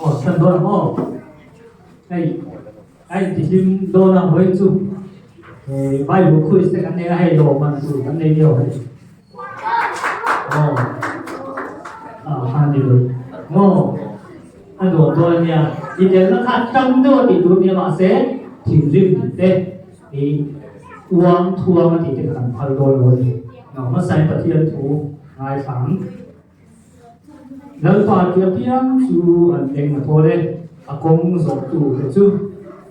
Aw chhan dawn ang aw. Hei a intihlim dawn a hawi chu Bible quiz te kan nei a hei lawmman tur kan nei nia hei. Aw a khan ni lo. Maw a nuam dawn a nia. Inelna kha tang deuh a tih tur nia mahse thinrim te i uang thuang a tih te kha kan phal dawn lo a ni. Hmasain Pathian thu ngaithla ang. Lalpa tih apiang chu an eng a thawl e, a kawng zawhtu te chu.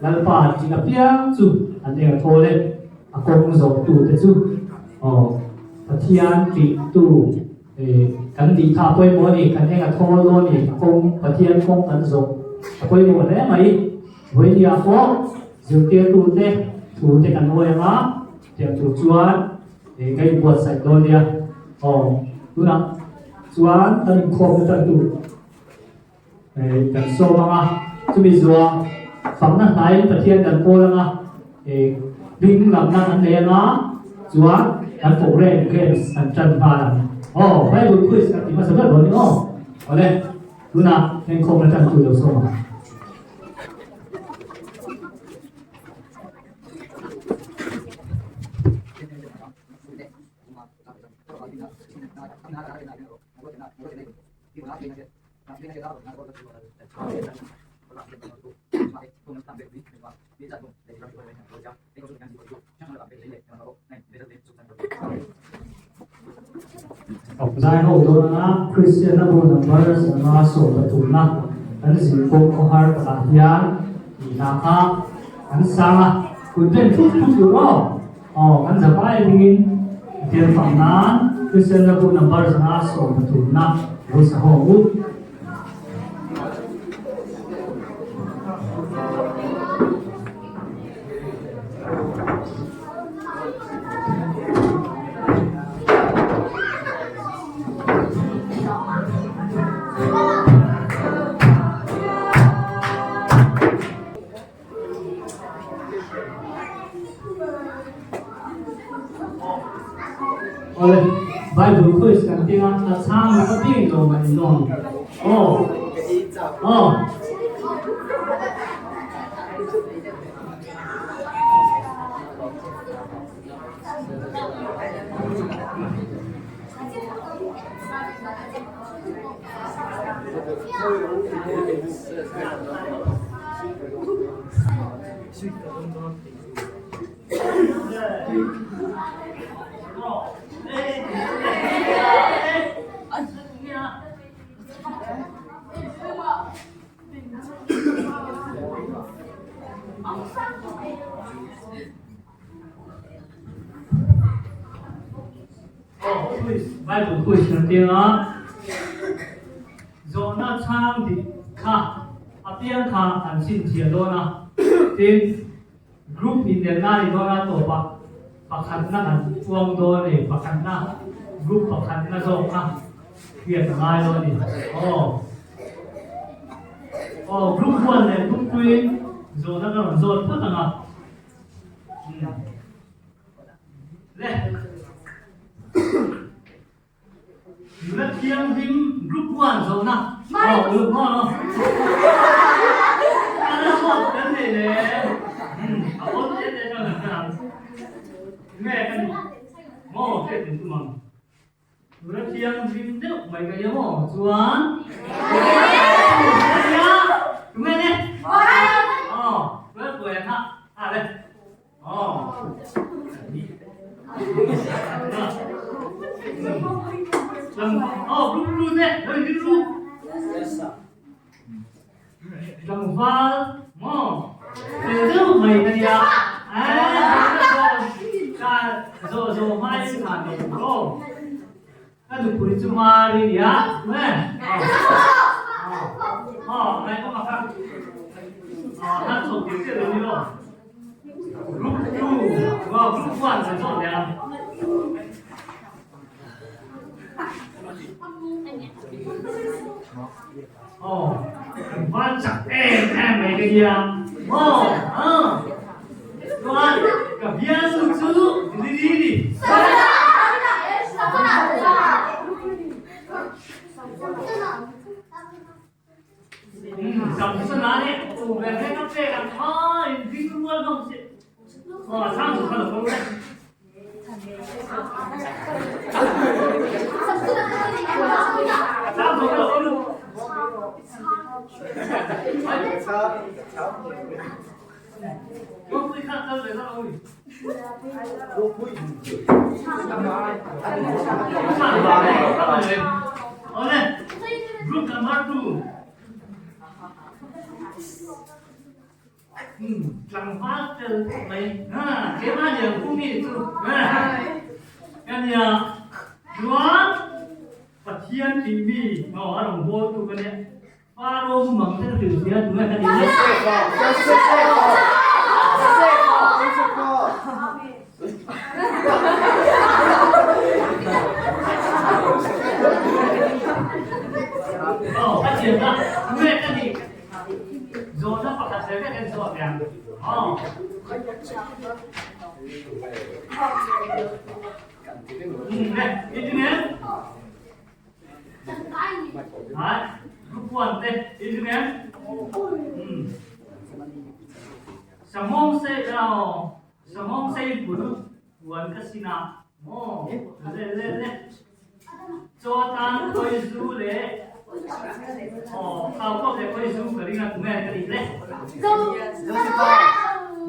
Lalpa tih apiang chu an eng a thawl e, a kawng zawhtu te chu. Aw, Pathian tihtu kan tih kha a pawimawh a ni, kan eng a thawl dawn a ni, a kawng, Pathian kawng kan zawh a pawimawh hle mai. Vawinia pawh zirtirtute thu te kan awi ang a, tiang tur chuan Ka inbuatsaih dawn nia. Aw, tunah chuan kan inkhawmna tan tur kan sawm ang a, chumi zuah fakna hnaiin Pathian kan pawl ang a, hming lamna kan nei ang a, chuan kan program games kan tan nghal ang. Aw, Bible quiz kan ti hmasa ber dawn ni aw. Awle, tunah inkhawmna tan tur lo sawm ang. Zai ho dawn anga Kristianna bu number 5 13 na kan zirkawng khawhar takah hian tih hla kha An sang a, kut pen thut thut tur aw. Aw, kan zavai dingin Pathian fak nan Kristian Labu number 513 na lo sa ho ang u. Awle, Bible quiz kan tinga a chhang na ka ping lo mai non. Aw. Aw. Aw, quiz, Bible quiz kan tiang a. Zawhna chhang dik kha a piang kha an chhinchhiah dawn a, tin, group inelna a ni dawn a, tawpah pakhatna kan puang dawn a ni, pakhatna, group pakhatna zawk kha hriat a ngai dawn a ni. Aw, aw, group one leh group two in zawhna ka rawn zawt phawt ang a. Le. Nula thianghlim group 1 zawhna. Aw, uluk maw no? Ana zawt kan nei le. A awl te te chuan kan hre ang. Nge ka ni? Maw hriat in tum ang. Nula thianghlim deuh mai ka nia maw? Chuan Tunge ne? Aw, nula tuai kha. A le. Aw. Aw, group 2 te, lo in ru. Tlangval maw? Fel deuh mai ka nia. Ka zawh zawh hma in khan lo tur aw. Ka nupui chu Mari nia. Nge? Aw, ngai awm a kha. Aw, han chho tir chiah lo ni aw. Group 2, aw, group 1 kan zawh leh ang. Aw, kan van chak em em mai ka nia. Maw? Aw. Chuan ka bialnu chu Lily ni. ni tu ber he ka pek ang kha in ding rual hlawm si. Aw a chhang chu kha lo ko le. A chhang chu kha lo ko lu. Ropui kha kal ve lo ui. Ole, group number 2. Tlangval fel mai. Ha, keimah lian pu mi chu. Ka nia. Chuan Pathian tih mi no a rawn bawl tu ka nia. Faro mumang te ka hrilh sia tunge ka nih le. Aw ka thiam a, tunge ka nih zawhna pakhat ve vek en zawh teh ang. Aw. Le, i tinge? Hai, group one te, i tinge? Sangawng sei aw, sangawng sei bul puan ka sinah maw le le le. Chaw tan khawi zu le aw khau kawp le khawi zu ka ring a tunge ka nih le.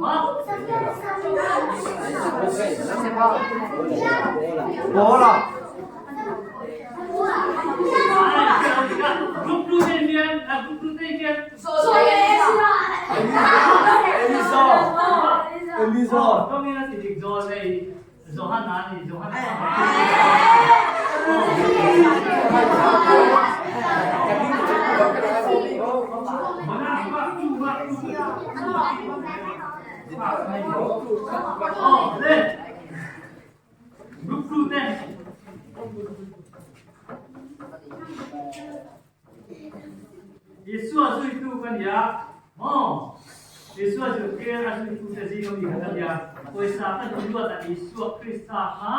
Maw? Bola. Group 2 te hian, group 2 te hian. Elisa. Elisa. Tawngin a ti dik zawl nei Johanna a ni Johanna. Oh, le. Group 2 te. Isua zuitu ka ni a, maw? Isua zirtir a zuitute zing ami kha ka ni a. Pawisa ka duh luat a Isua Krista kha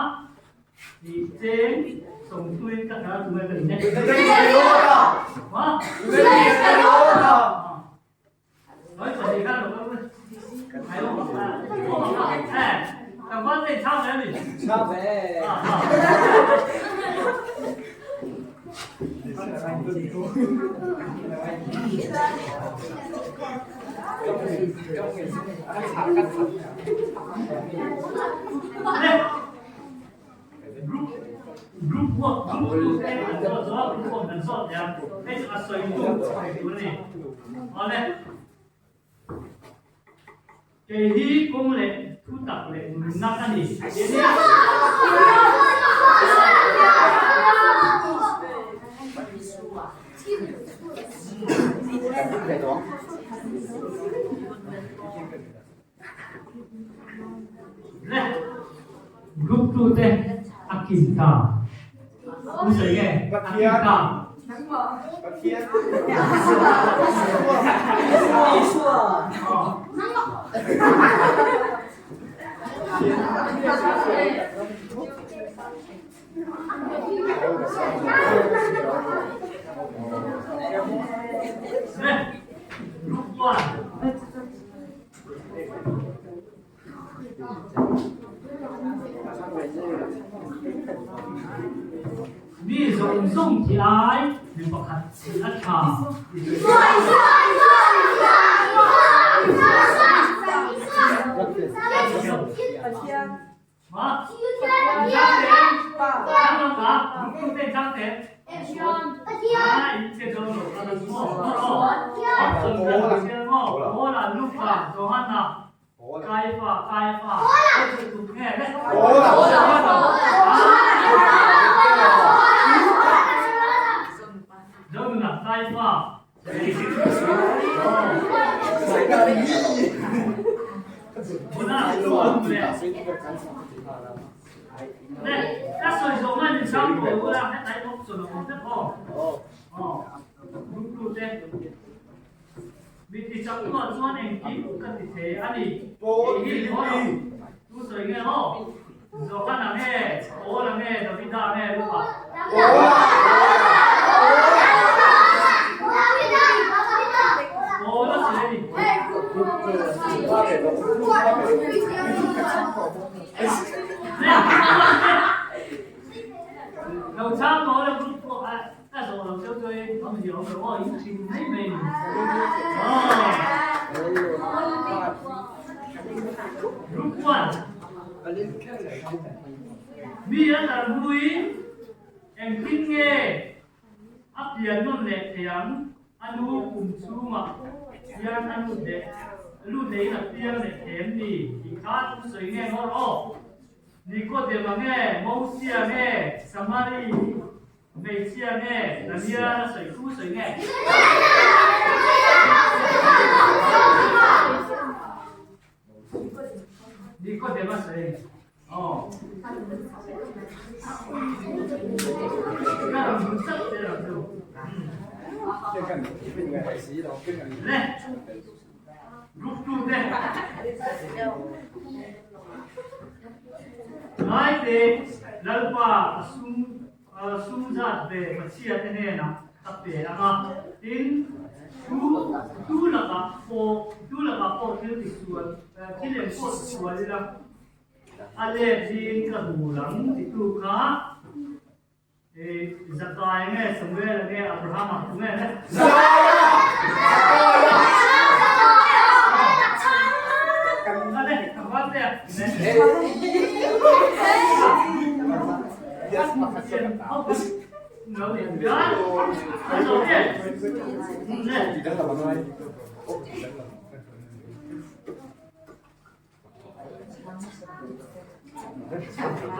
ni cheng sawmthuin ka hnar tunge ka ni ne. Maw? Nói chuyện gì khác được không? Thấy không? Cảm ơn thầy sao đấy mình. Sao về? Group group work group te an zawt zawt a group work an zawt leh a hei chu a sawi tu tu a ni awle kei hi kawng leh thu tak leh nunna ka ni Le group 2 te a kim ta. U sawi nge? A kim ta. Pathian. Le group 1. Mi zawng zawng thi ai mi pakhat a ṭha. Ma? Ka sawi zawh mai min chhang tur ula hetlai option a awm vek aw. Aw group 2 te mi ti chak tuah chuan engkim ka ti thei a ni. Tih hi aw tu sawi nge aw Johana nge Paula nge Davida nge Luka. Paula. chim mai mai ni. Group 1. Mi an lar hnuin engtin nge a pian nawn leh thei ang? A nu kum chhungah hian a lut leh lut lehin a piang leh thei em ni tih kha thu sawi nge ngawr aw. Nikodema nge, Mosia nge, Samari hmeichhia nge, Daniel a sawi thu sawi nge? Nikodema sawi aw. Ka rawn hmu chauh che lo chu. Le. Group 2 te. Ngaite Lalpa a sum sum zat ve Pathian te hnenah ka pe ang a, tin tu tu lakah pawh tu lakah pawh thil tisual thil eng pawh tisual ila a let in ka hmu lang titu kha Zakai nge Samuel nge Abrahama tu nge le? Ale, ka te.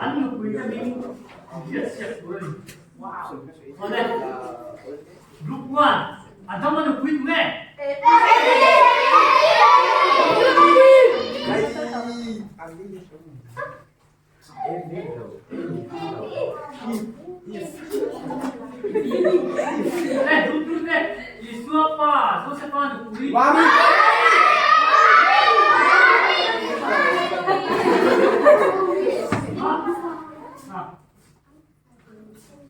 An nupui te hming hriat siak tur a ni. Awle, Group 1, Adama nupui tu nge? Le, Group 2 te, Isua pa, Josefa nupui.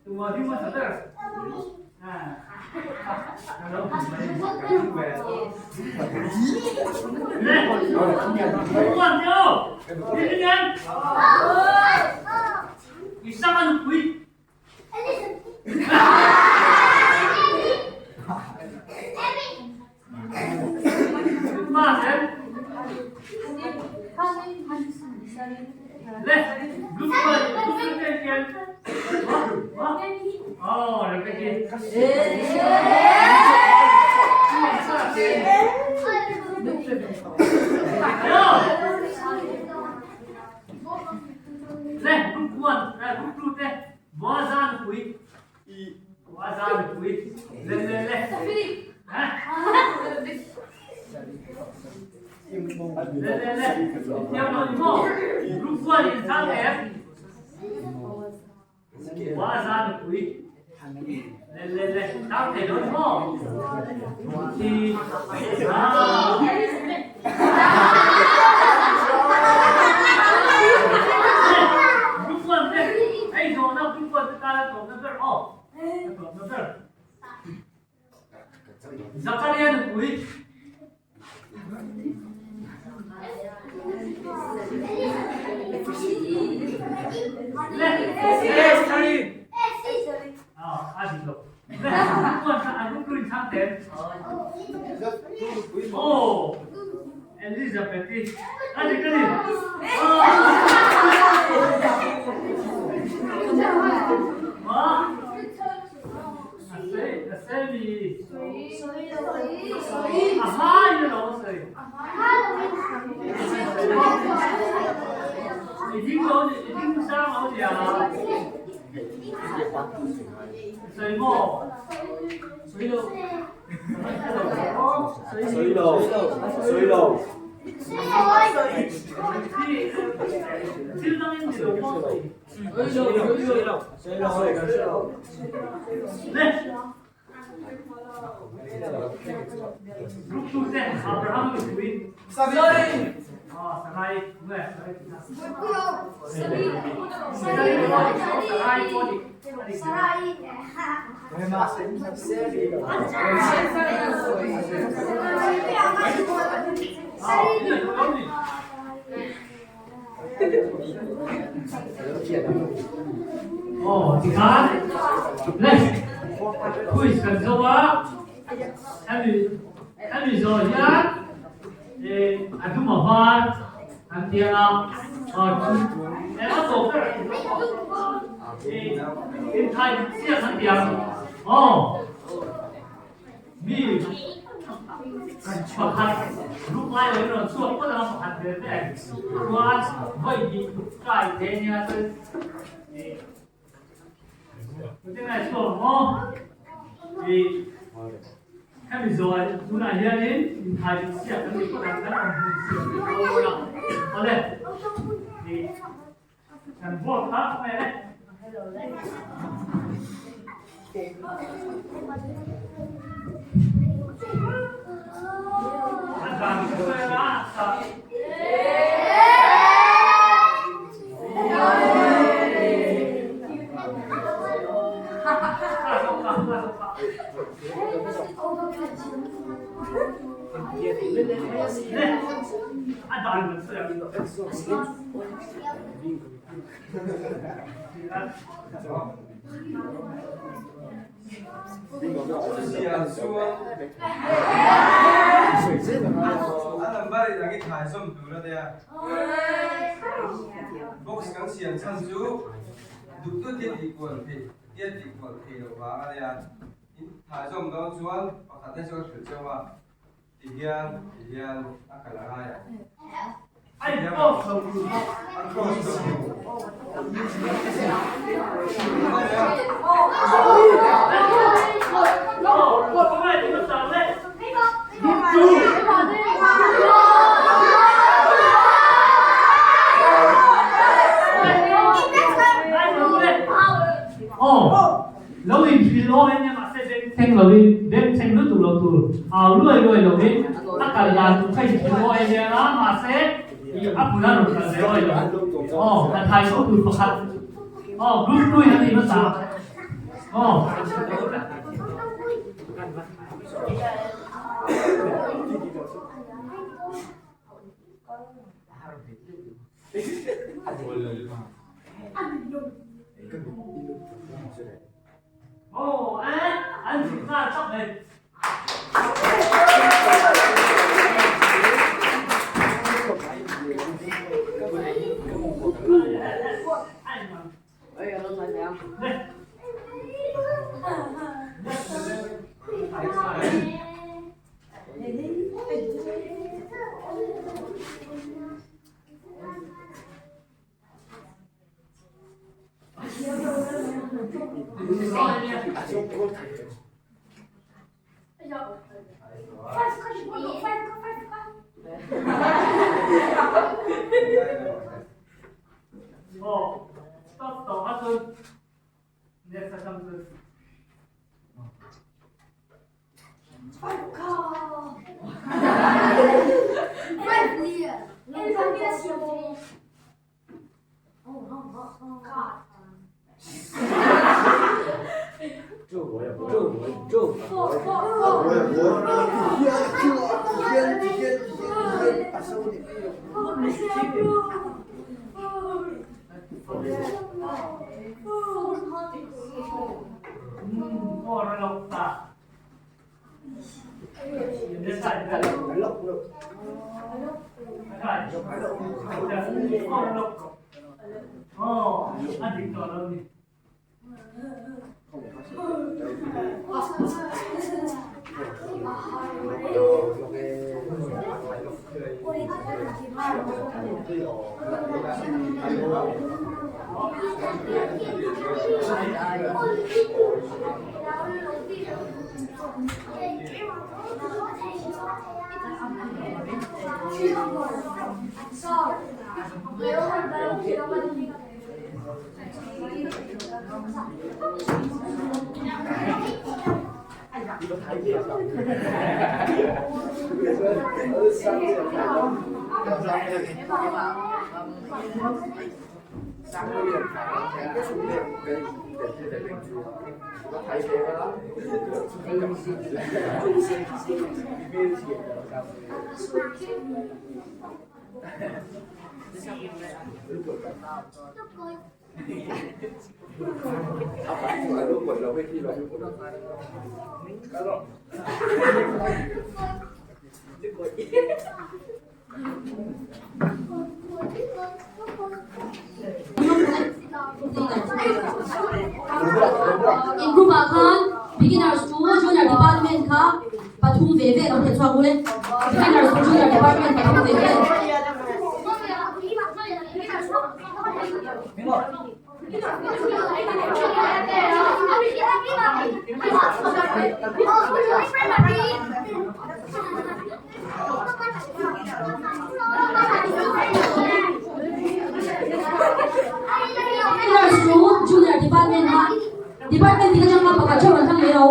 Tumah hi hmasa ber. Le, Group 1 te aw, Ni nen. Isaka nupui. Le, group 1, group 2 te hian. Oh, Rebecca. Le, group 1, group 2 te, Boaza nupui. Boaza nupui. Le, le, le. Ha? Le, le, le. Thiam lo ni maw? Group 1 in chang em? Boaza nupui. Le, le, le. Chang thei lo ni maw? Thi. Ah. Group 1 te, hei zawhna group 1 te tan a tlawmna ber aw. A tlawmna ber. Zakaria nupui. Le. Ah, a dik lo. Le, group 1 kha a group 2 in chhang tem. Oh, Elizabeth i a dik a ni. Ah. A sei mi. A hai na lo a sei. I ding lo ni, i ding sang lo nia. Sei maw? Sei lo. Sei lo. Sei lo. Thil dang in ni lo maw? Le. Group 2 te Abraham nupui. Ah, Sarai, nge Sarai tih kha. Sarai pawh dik. Ah, ila lo ni. Aw tikhan le quiz kan zo a. Hemi hemi zawh hian a dum a var an ti ang a, chu a tawp ber inthai chiah an ti ang. Aw mi pakhat group ai awm rawn chhuak phawt ang a pakhat ve ve chuan vawi hnih try te nia chuan Tunah chhuak maw? Hemi zawi tunah hianin inthai siak kan ni phawt ang, kan awm hmun siak kan ni phawt ang. Awle, kan board kha khawnge le? A dan ka sawi anga a sa. A number in ang i thai zawm tur a nia. Box kan siam chhan chu duh tut hi tih kual thei tia tih kual thei loh vang a nia. In thai zawm dawn chuan pakhat na chu ka hrilh cheu a, ti hian ti hian a kal a ngai ang. A in cross lo tur bawk. A cross lo tur. Lo inhrilh aw eng emaw se bengchheng lovin bengchheng lutuk lo tur au luai luai lovin a kal dan tur kha inhrilh aw em em a mahse ih a hmun a rawn kal ve awi lo aw kan thai chhuak tur pakhat aw group two in a ni hmasa aw. Aw e an zuk nghal chak mai. Aw, stop tawh a chuan next atang chuan. In group ah khan beginners chu junior department kha pathum ve ve lo theh chhuak ule beginners chu junior department pathum ve ve. Beginners chu junior department a department tin atang kha pakhat theuh an thlang leh lo.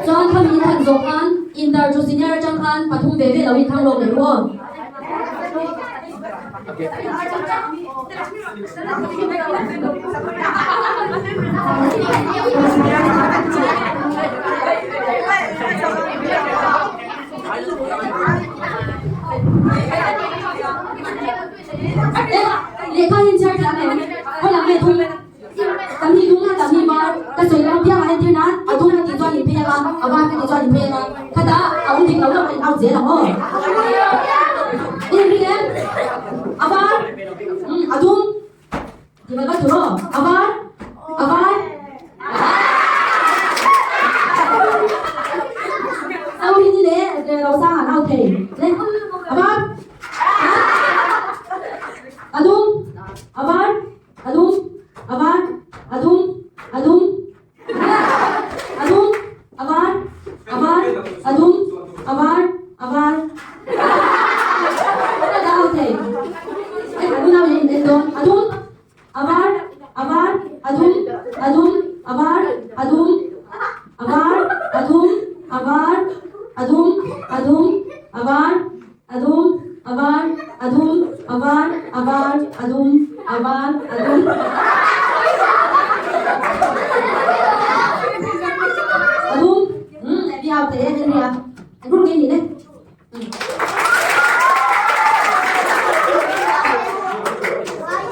Chuan khami in than zawh khan inter chu senior atang khan pathum ve ve lo in thang lawk leh ru aw. Lehkha hi chhiar thiam em? Khaw lam nge thum? Tam hi dum a, tam hi var. Ka sawi lam piang ah entir nan a dum a tih chuan in phei ang a, a var ka tih chuan in phei ang a. Khatah a awm dik lo lo in out zel ang aw. In ring em? A var, a dum. Ti mai vat tur aw. A var, a var. Au hi ni le lo sang an out thei. Le, a var. A dum, a var, a dum, a var, a dum, a dum. A dum, a var, a var, a dum, a var, a var. Ka dah out thei. A unau in en dawn. A dum, a var, a var, a dum, a dum, a var, a dum, a var, a dum, a var, a dum, a dum, a var, a dum, a var, a dum, a var, a var, a dum, a var, a dum. A dum, bi hau te Henry a. Group nge ni le.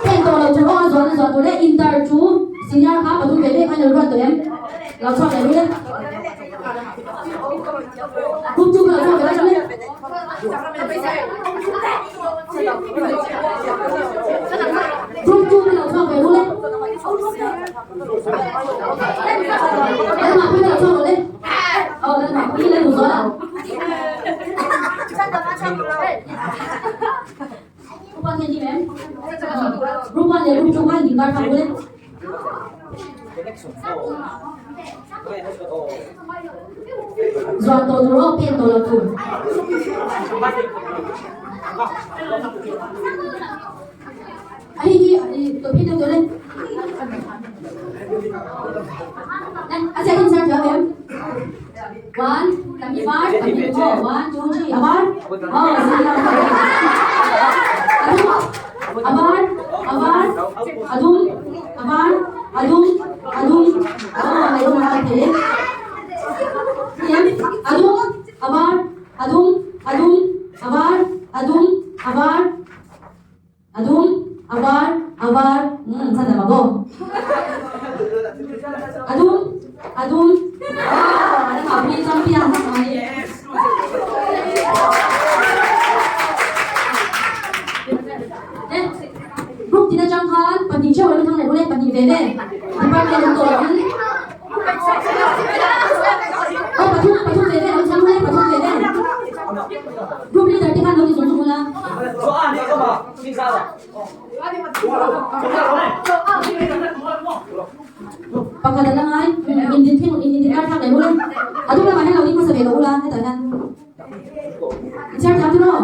Heng tawh lo chu aw a zuan a zuan tur le inter chu senior kha pathum ve ve khan lo ruat tawh em? Lo chhuak leh ru le. Group chu ka lo chhuak ve la le. Group chu ka lo chhuak ve ru le. Lalmah pui ka lo chhuak lo le. Aw lalmah pui le ru zual a. Group 1 hian ni em? Group 1 leh group 2 khan inkar thang ule. Zuan tawh tur aw, pen tawh lo tur. A hi hi tawh phi deuh tawh le. A ziah in char thiam em? One, tam hi var, tam hi aw, one, two, three, a var. Aw, a dum, a var, a var, a dum, a var, a dum, a dum, aw, a dum a thei e. A dum, a var, a dum, a dum, a var, a dum, a var, A dum, a var, a var, umm chhan a bawk. A dum, a dum, aw a dum a pui champion mai. Group tin atang khan pahnih theuh lo thang leh ule pahnih ve ve department an tawh lovin aw pathum pathum ve ve lo thang ule pathum ve ve group leader te khan lo ti zung zung ula. Pakhat a la ngai in din thing in din kar thak leh ula a dum lamah hian lo ding hmasa ve lo ula hetah hian. I chhiar thiam chu maw?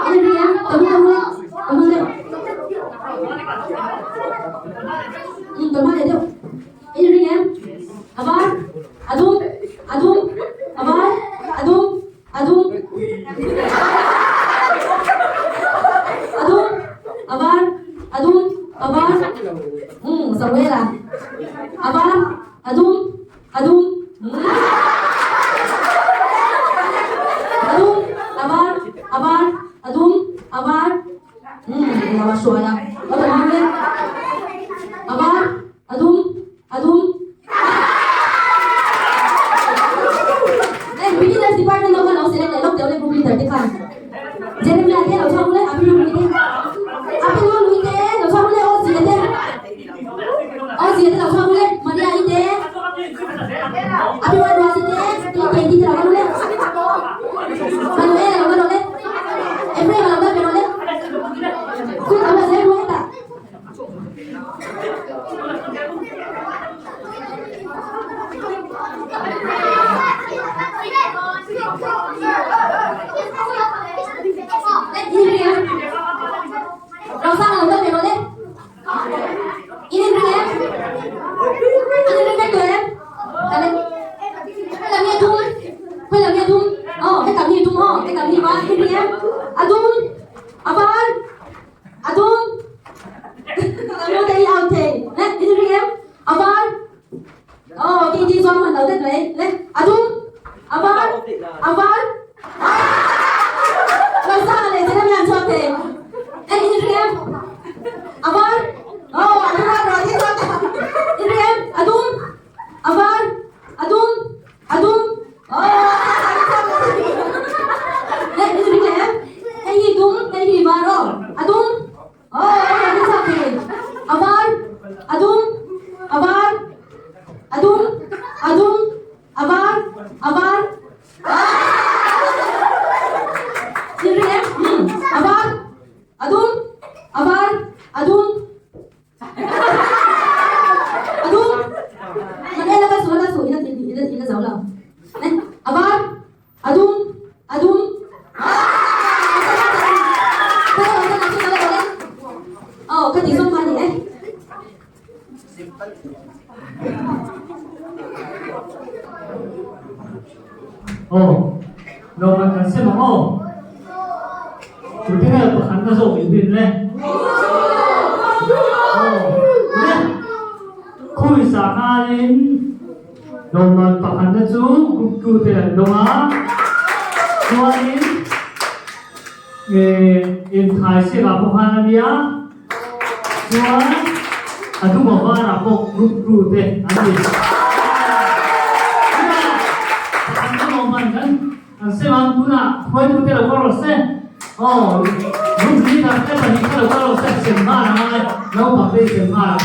En ri em? Ka hmang deuh ka hmang deuh. Ka hmang leh deuh. En ri em? A var, a dum, a dum, a var, a dum, a dum. A dum, a var, a dum, a var. hruai a. Ka rawn hmang e. A var, a dum, a dum. Hei, beginners department ho kha lo select leh lawk deuh le group leader te khan. Jeremiah te lo chhuak ule, Apilu lui te. Apilu lui te lo chhuak ule, Ozia te. Ozia te lo chhuak ule, Maria i te. Apilu Ruati te, Katie te lo kal ule. Manuel lo kal ule. Ephraim lo kal ule. Kun lo kal ule ta. A dum! A nu te hi out thei. Le, in ring em? A var! Oh, ti ti chuan man lo det mai. Le, a dum! A var! A var! Lo sang le chen hian chhuak thei. Le, in ring em? A var! Oh, a dum a ro ti chuan. In ring em? A dum! A var! A dum! A dum! Oh, le, in ring em? Hei hi dum, hei hi var aw. A dum! Oh, hei hi chak thei. A var! A dum! A var! A dum! A dum! A var! A var! In ring em? A var! A dum! A var! A dum! A dum! Man ela ka su la su ila ila ila zo lo. A var! A dum! A dum! Oh, ka ti song kha ni eh. Aw, lawmman kan sem ang aw. Tute nge pakhat na zawk in rin le? Aw, le. Khui sa khanin lawmman pakhat na chu group 2 te an dawng a. Chuanin inthai siakah pawh khan a nia. Chuan a duma varah pawh group 2 te an ni. Tunah pakhat na lawmman kan An sem ang tunah hruaitu te lo kal rawh se. Aw, group leader te pahnih kha lo kal rawh se, sem nghal ang a, naupang te hi sem nghal ang.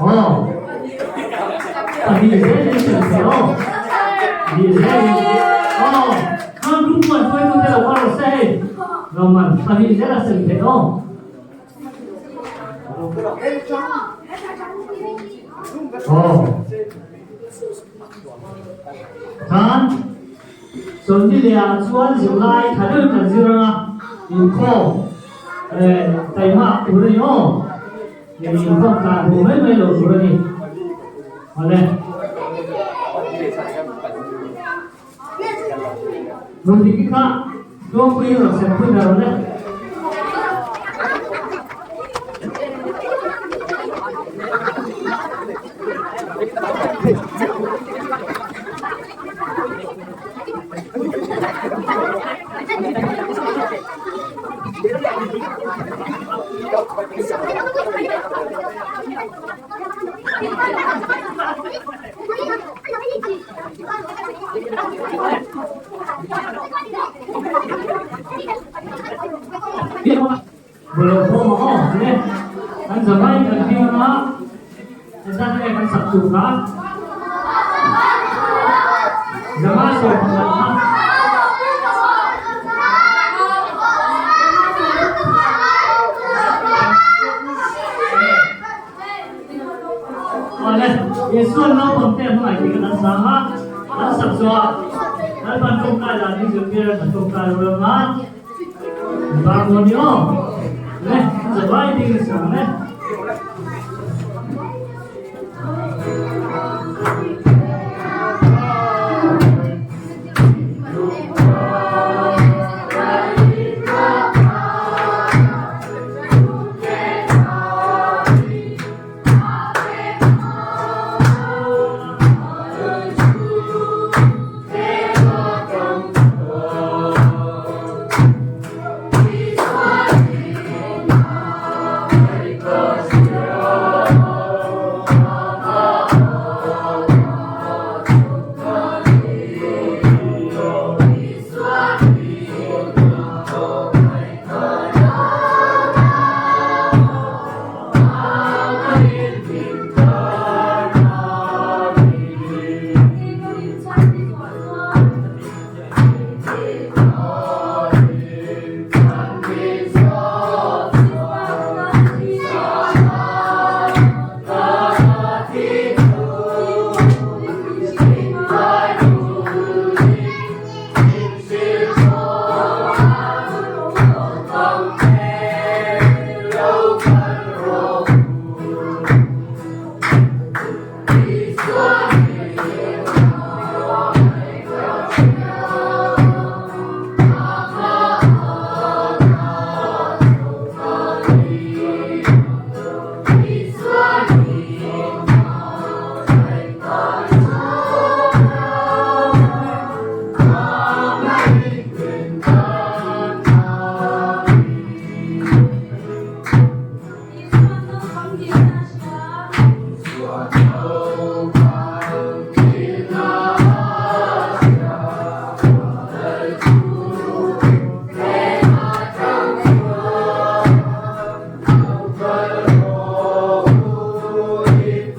Aw, pahnih zel in sem thei aw. Pahnih zel in. Aw, chuan group one hruaitu te lo kal rawh se hei. Lawmman pahnih zel a sem thei aw. Aw. Khan Chawlhni leh ah chuan zirlai tha deuh kan zir anga inkhawm eh taihmak tur a ni aw. Inkhawm tlan hmuh mai mai lo tur a ni. Awle. Nunhliki kha Tuangpui rawn sem pui ber awle. Bawlhhlawh maw aw le kan zavai kan hming a engzat nge kan sak tur kha zanga 11 kha. Awle, Isua'n naupangte a hmangaih tih kan an sang a, an sak zawh a, Lalpa'n tawngtai dan hi zirtir an tawngtai ru lo nan, Bar maw ni aw? Le, zavai ding i sang le.